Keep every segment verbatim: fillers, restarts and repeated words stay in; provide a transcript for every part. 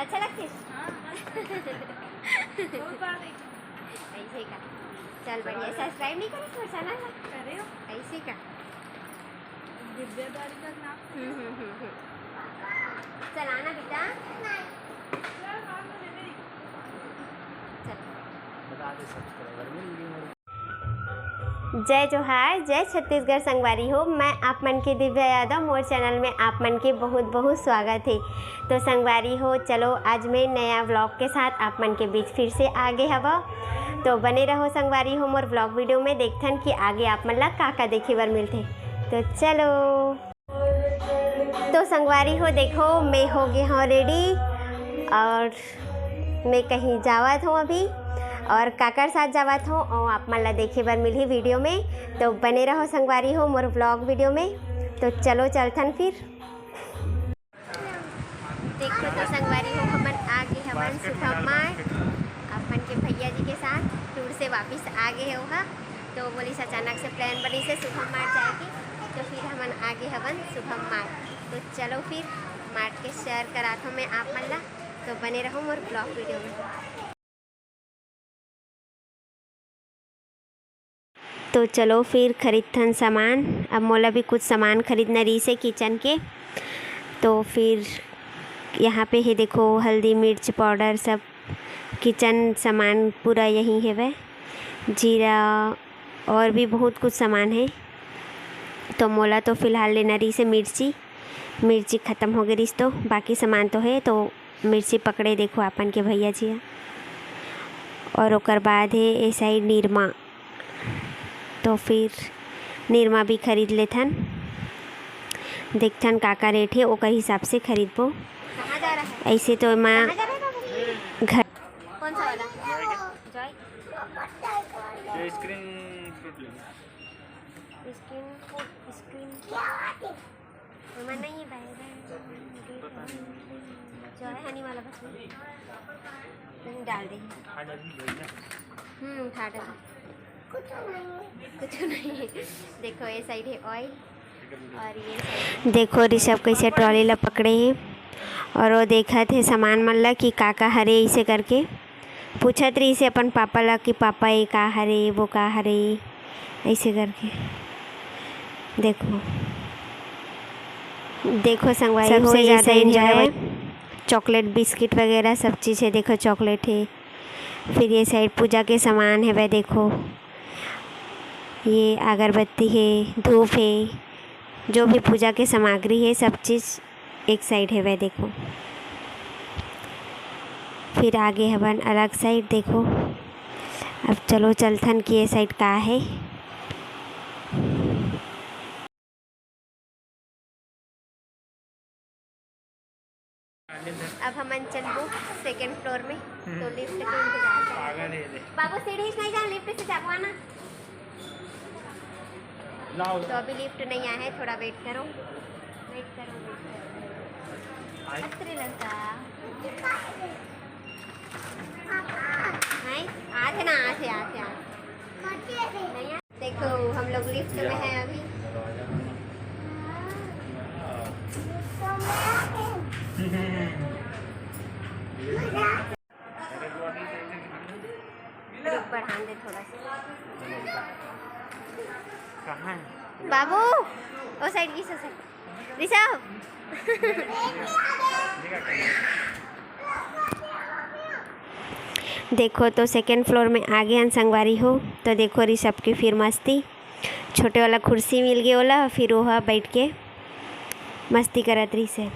अच्छा लगथे? हाँ। बहुत बार देखी। ऐसे का? चल, बढ़िया। Subscribe नहीं करे तोर channel ला? करे हो? ऐसे का? दिव्या द्वारिका के नाम से। हम्म, हम्म, हम्म, हम्म। चल, आना बेटा। चल। बता दे subscriber मेरे video में। जय जोहार, जय छत्तीसगढ़ संगवारी हो। मैं आप मन के दिव्या यादव, मोर channel में आप मन के बहुत बहुत स्वागत हे। तो संगवारी हो, चलो आज मैं नया vlog के साथ आप मन के बीच फिर से आगे हवव। तो बने रहो संगवारी हो मोर vlog video में, देखथन कि आगे आप मन ला का का देखे बर मिलथे। तो चलो। तो संगवारी हो, देखो, मैं हो गे हव ready और मैं कहीं जावत हव अभी, और काकर साथ जावत हव, और आप मन ला देखे बर मिलही video में। तो बने रहो संगवारी हो मोर vlog video में। तो चलो चलथन फिर। देखो तो संगवारी हो, हमन आ गे हवन शुभम मार्ट, अपन के भैया जी के साथ tour से वापिस आ गे हे ओहा। तो बोलिस अचानक से plan बनिस हे शुभम मार्ट जाए के, तो फिर हमन आ गे हवन शुभम मार्ट। तो चलो फिर मार्ट के share करात हव मैं आप मन ला, तो बने रहो मोर vlog video में। तो चलो फिर खरीदथन सामान। अब मोला भी कुछ सामान खरीदना रहिस हे kitchen के, तो फिर यहाँ पे हे देखो हल्दी, मिर्च powder, सब kitchen सामान पूरा यहीं हेवय, जीरा और भी बहुत कुछ सामान हे। तो मोला तो फिलहाल लेना रहिस हे मिर्ची, मिर्ची खत्म हो गे रहिस, तो बाकी सामान तो हे। तो मिर्ची पकड़े देखो अपन के भैया जी ह। और ओकर बाद हे ए side निरमा, तो फिर निरमा भी खरीद लेथन, देखथन का का rate हे, ओकर हिसाब से खरीदबो। कहाँ जा रहा है? ऐसे तो एमा कहाँ जा रहा है बाबू? घर कौन सा वाला? Joy? ये screen fruit ले लो। Screen fruit, screen fruit। एमा नहीं है भाई, भाई। Joy honey वाला बस में। हम्म, डाल दे। हम्म, उठा डाल। कुछ नहीं। देखो, ये side है oil और ये side। देखो ऋषभ कैसे trolley ला पकड़े हे और वो देखत हे सामान मन ला कि का का हरे, ऐसे करके पूछत रहिस हे अपन पापा ला कि पापा, ये का हरे, वो का हरे, ऐसे करके। देखो, देखो संगवारी हो, सबसे ये ज्यादा side enjoy हे chocolate, biscuit वगैरह सब चीज़ हे। देखो chocolate हे, फिर ये side पूजा के सामान हेवय। देखो, ये अगरबत्ती हे, धूप हे, जो भी पूजा के सामग्री हे, सब चीज़ एक side हेवय। देखो, फिर आगे हवन अलग side। देखो, अब चलो चलथन कि ये side का हे। अब हमन चलबो second floor में, तो lift के इंतजार करत हन। बाबू, सीढ़ी से नहीं जा, lift से जाबो, आना। तो अभी lift नहीं आया है, थोड़ा wait करो, wait करो, wait करो। अरे लड़का, नहीं, आथे ना, आथे, आथे, आथे। नहीं आ-, देखो, हम लोग lift में हैं अभी। रुक, बढ़ान दे थोड़ा सा। कहाँ है? बाबू, ओ side की side। ऋषभ। देखो तो second floor में आ गे हन संगवारी हो। तो देखो ऋषभ के फिर मस्ती, छोटे वाला कुर्सी मिल गे ओला, फिर ओहा बैठ के मस्ती करत रहिस हे।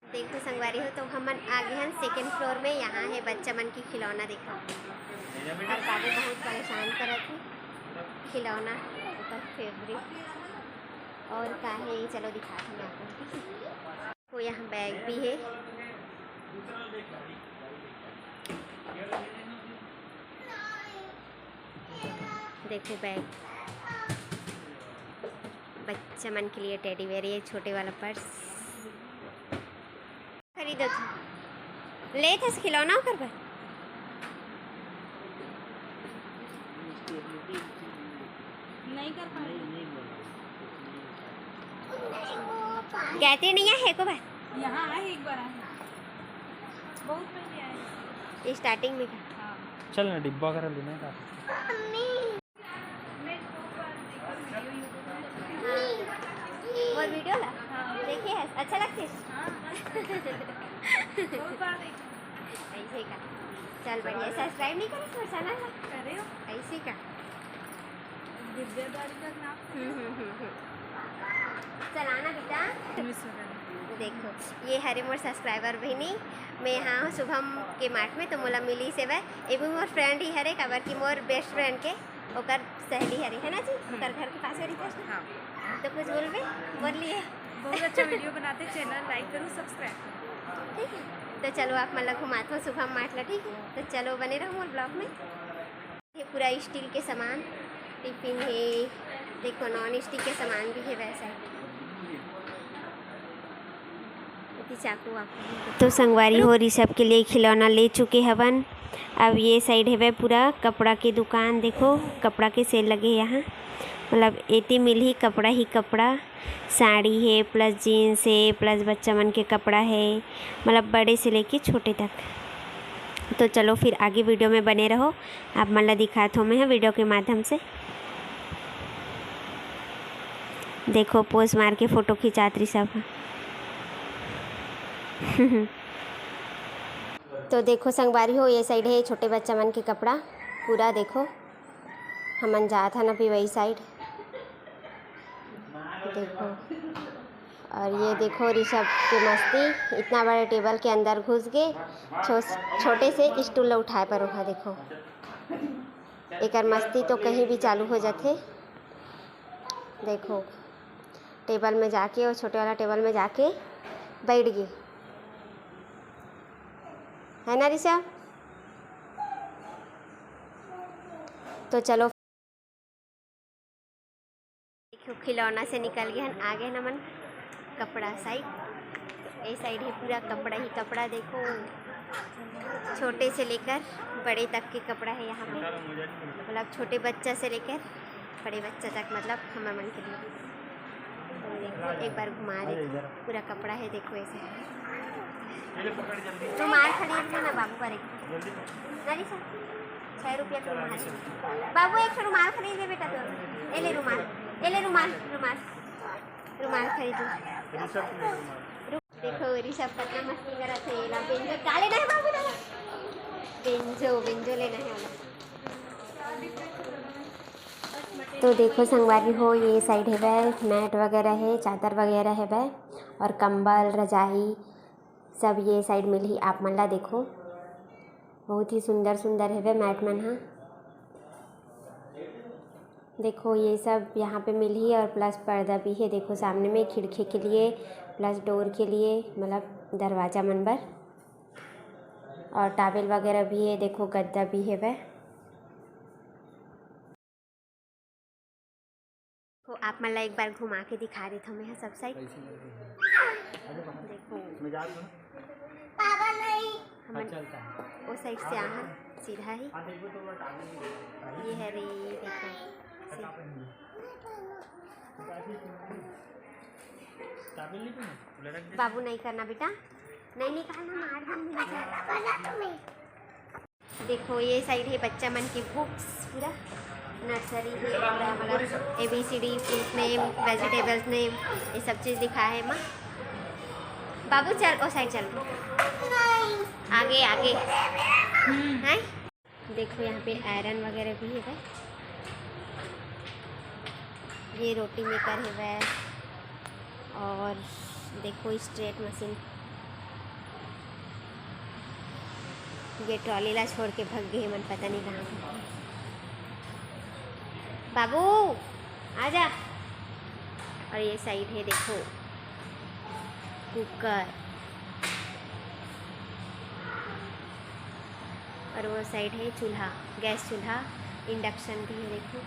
देखो संगवारी हो, तो हमन आ गे हन second floor में। यहाँ हे बच्चा मन के खिलौना, देखो, और बाबू बहुत परेशान करत हे, खिलौना ओकर favourite। और का हे, चलो दिखात हन आप मन के। वो यहाँ bag भी हे, देखो bag, बच्चा मन के लिए teddy bear, ये छोटे वाला purse खरीदो थी, ले थे खिलौना ओकर बर। नहीं कर पाए। गायत्री नहीं आए हे एको बार? यहाँ आए, एक बार आए, बहुत पहले आए। स्टार्टिंग में का? हाँ। चल ना, डिब्बा करा लेना का। मोर वीडियो ला देखे हस? अच्छा लगथे? हाँ। बहुत बार देखे। ऐसे का? चल बढ़िया। सब्सक्राइब नहीं करे मोर चैनल ला? करे हो। ऐसे का? विद्या द्वारिका के नाम से। हम्म, हम्म, हम्म, हम्म। चलाना बेटा। देखो, ये हरे मोर सब्सक्राइबर बहिनी, मैं यहाँ हूँ शुभम के मार्ट में, तो मोला मिली से वह, ये भी मोर फ्रेंड ही हरे, काबर कि मोर बेस्ट फ्रेंड के ओकर सहेली हरे, है ना जी? ओकर घर के पास वाली पोस्ट। हाँ। तो कुछ बोलबे मोर लिए? बहुत अच्छा वीडियो बनाते, चैनल लाइक करो, सब्सक्राइब करो। ठीक है, तो चलो आप मन ला घुमाथों शुभम मार्ट ला, ठीक है? तो चलो बने रहो मोर ब्लॉग में। ये पूरा स्टील के सामान, टिफिन है, देखो नॉन स्टिक के सामान भी है वैसा। एती चाकू वाकू। तो संगवारी हो, ऋषभ के लिए खिलौना ले चुके हवन। अब ये साइड हेवय पूरा कपड़ा के दुकान, देखो कपड़ा के सेल लगे हे यहाँ, मतलब एती मिलही कपड़ा ही कपड़ा, साड़ी हे प्लस जीन्स हे प्लस बच्चा मन के कपड़ा हे, मतलब बड़े से लेके छोटे तक। तो चलो फिर आगे वीडियो में बने रहो, आप मन ला दिखात हो मैं ह वीडियो के माध्यम से। देखो पोज मार के फोटो खिंचात रही सब ह। तो देखो संगवारी हो, ये साइड है छोटे बच्चा मन के कपड़ा पूरा। देखो हमन जात हन अभी वही साइड। देखो, और ये देखो ऋषभ के मस्ती, इतना बड़े टेबल के अंदर घुस के छो-, छोटे से स्टूल ला उठाए पर ओहा। देखो एकर मस्ती तो कहीं भी चालू हो जाथे। देखो टेबल में जाके, वो छोटे वाला टेबल में जाके बैठ गई, है ना ऋषभ? तो चलो देखो खिलौना से निकल गए हन, आ गए हन हमन कपड़ा साइड। ये साइड है पूरा कपड़ा ही कपड़ा। देखो छोटे से लेकर बड़े तक के कपड़ा है यहाँ पे, मतलब छोटे बच्चा से लेकर बड़े बच्चा तक, मतलब हमर मन के लिए। तो देखो एक बार घुमा दे, पूरा कपड़ा है। देखो ऐसे रुमाल खरीद लो ना बाबू, करे ना ऋषभ, छः रुपया के रुमाल। बाबू एक ठो रुमाल खरीद ले बेटा, तो ए ले रुमाल, ए ले रुमाल, रुमाल, रुमाल खरीद ले। देखो ऋषभ कितना मस्ती करत हे। ला बेंजो का लेना है बाबू दादा? बेंजो, बेंजो लेना है वाला। तो देखो संगवारी हो, ये साइड हेवय मैट वगैरह है, चादर वगैरह हेवय और कंबल रजाई सब ये साइड मिलही आप मन ला। देखो बहुत ही सुंदर सुंदर हेवय मैट मन ह। देखो ये सब यहाँ पे मिलही और प्लस पर्दा भी है। देखो सामने में खिड़की के लिए प्लस डोर के लिए, मतलब दरवाजा मन बर, और टॉवेल वगैरह भी है। देखो गद्दा भी हेवय। तो आप मन ला एक बार घुमा के दिखा देथव मैं ह सब साइड। कैसे लग रही है? देखो मैं जा रहा हूँ। पापा नहीं। हमन हाँ, चलता है। वो साइड से आहन सीधा ही। हाँ, देखो तो वो टांगे नहीं है। ये हरे, देखो। काफी नहीं है। काफी नहीं है। काफी नहीं है। बाबू नहीं करना बेटा, नहीं निकालना, मार दूंगी। देखो ये साइड है बच्चा मन के बुक्स, पूरा नर्सरी है, पूरा मतलब A B C D, fruit name, vegetables name, ये सब चीज़ लिखा है माँ। बाबू चल, ओ साइड चल, आगे आगे। हम्म। हैं? देखो यहाँ पे आयरन वगैरह भी है। ये रोटी मेकर है वह। और देखो स्ट्रेट मशीन, ये ट्रॉली ला छोड़ के भग गए मन, पता नहीं कहाँ। बाबू आजा। और ये साइड है देखो कुकर, और वो साइड है चूल्हा, गैस चूल्हा, इंडक्शन भी है देखो।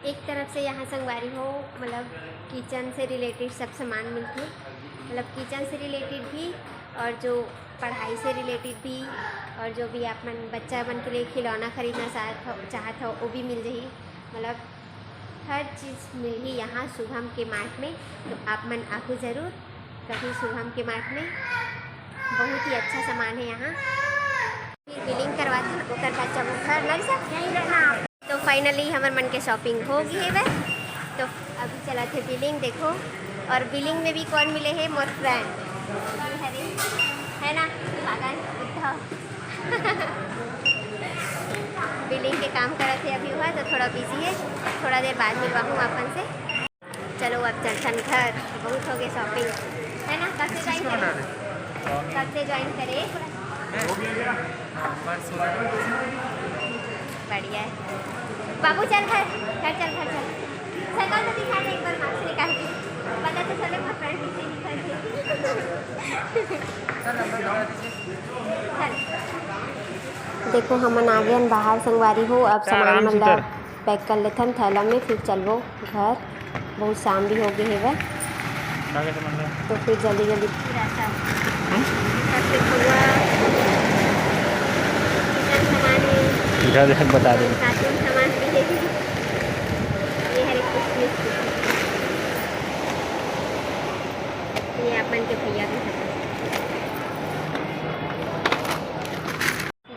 एक तरफ से यहाँ संगवारी हो, मतलब किचन से रिलेटेड सब सामान मिलथे, मतलब किचन से रिलेटेड भी और जो पढ़ाई से रिलेटेड भी, और जो भी आप मन बच्चा मन के लिए खिलौना खरीदना चाहत हो, चाहत हो, वो भी मिल जाही। मतलब हर चीज़ मिलही यहाँ शुभम के मार्ट में, तो आप मन आहू जरूर कभी शुभम के मार्ट में। बहुत ही अच्छा सामान है यहाँ। फिर बिलिंग करवाथन, ओकर बाद जब घर लग जा। तो फाइनली हमर मन के शॉपिंग हो गई है। तो अभी चलत हे बिलिंग, देखो। और बिलिंग में भी कौन मिले है? मोर फ्रेंड, है ना, पागल उद्धव। बिलिंग के काम करत हे अभी, हुआ तो थोड़ा बिजी है, थोड़ा देर बाद मिलवाहूँ अपन से। चलो अब चलथन घर, बहुत हो गए शॉपिंग, है ना? कब से ज्वाइन करे? कब से ज्वाइन करे? बढ़िया है। बाबू चल घर, घर चल, घर चल। शक्ल तो दिखा दे एक बार, मास्क निकाल के। पता तो चले मोर फ्रेंड पीछे निकल गई। चल। देखो हमन आ गए हन बाहर संगवारी हो। अब सामान मन ला पैक कर लेथन थैला में, फिर चलबो घर। बहुत शाम भी हो गए हेवय, तो फिर जल्दी जल्दी। इधर देख, बता दे। ये हर एक कुछ मिक्स। ये अपन के भैया के।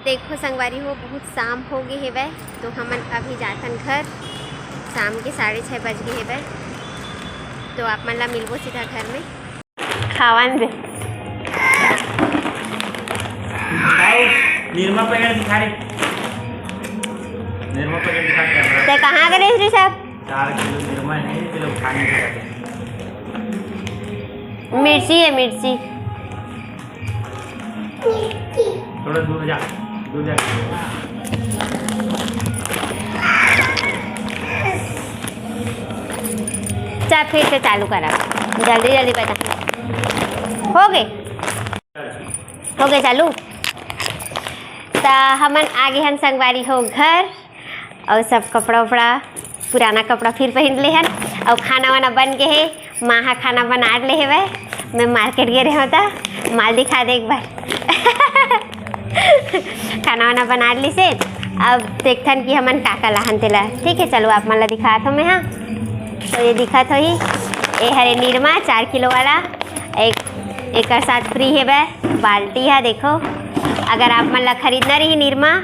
देखो संगवारी हो, बहुत शाम हो गए हेवय, तो हमन अभी जाथन घर। शाम के साढ़े छः बज गए हेवय, तो आप मन ला मिलबो सीधा घर में। खावन दे। निरमा पैकेट दिखा रे। निरमा पैकेट दिखा कैमरा। ते कहाँ गए ऋषभ? चार किलो निरमा है, किलो खाने के। मिर्ची है, मिर्ची। थोड़ा दूर जा, दूर जा। चल, फिर से चालू करा, जल्दी जल्दी बता। हो गए, हो गए चालू। त हमन आगे हन संगवारी हो घर। अउ सब कपड़ा उपड़ा, पुराना कपड़ा फिर पहिन ले हन। अउ खाना वाना बन गे हे, माँ हा खाना बना ले हेवय, मैं मार्केट गे रहे हों त माल दिखा दे एक बार। खाना वाना बना ली से, अब देखथन कि हमन का का लाहन तेला। ठीक है, चलो आप मन ला दिखात हों मैं हा। तो ये दिखत होही, ये हरे निरमा चार किलो वाला, एक एकर साथ फ्री हेवय बाल्टी हा। देखो, अगर आप मन ला खरीदना रही निरमा,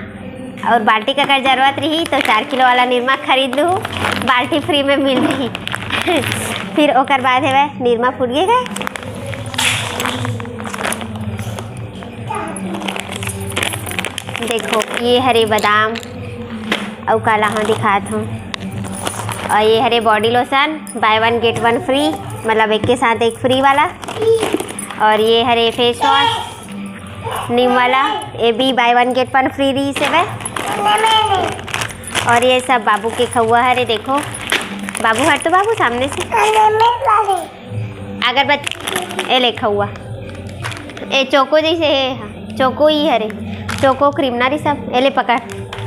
और बाल्टी का अगर जरूरत रही तो चार किलो वाला निरमा खरीद लू, बाल्टी फ्री में मिल रही। फिर ओकर बाद हेवय निरमा फूट गे हे। देखो ये हरे बादाम, अउ काला हाँ दिखात हूँ, और ये हरे body lotion, buy one get one free, मतलब एक के साथ एक फ्री वाला। और ये हरे फेस वॉश नीम वाला, ये भी buy one get one free रही से बे। और ये सब बाबू के खउआ हरे, देखो बाबू हट तो बाबू सामने से। अगरबत्ती ए ले खउआ, ए चोको जैसे है, हाँ, चोको ही हरे, चोको क्रीम ना रे सब। ए ले पकड़,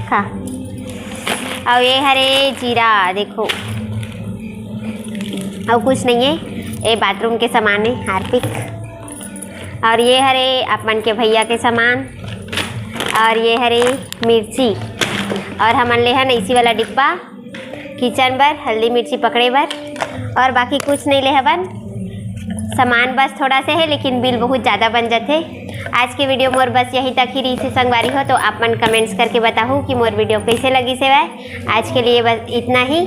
खा। और ये हरे जीरा, देखो, और कुछ नहीं है, ये बाथरूम के सामान है, हार्पिक। और ये हरे अपन के भैया के सामान, और ये हरे मिर्ची, और हमन ले हन इसी वाला डिब्बा किचन बर, हल्दी मिर्ची पकड़े बर, और बाकी कुछ नहीं ले हवन। सामान बस थोड़ा से है, लेकिन बिल बहुत ज़्यादा बन जाथे। आज के वीडियो मोर बस यहीं तक ही रही से संगवारी हो, तो आप मन कमेंट्स करके बताहू कि मोर वीडियो कैसे लगी से वह। आज के लिए बस इतना ही।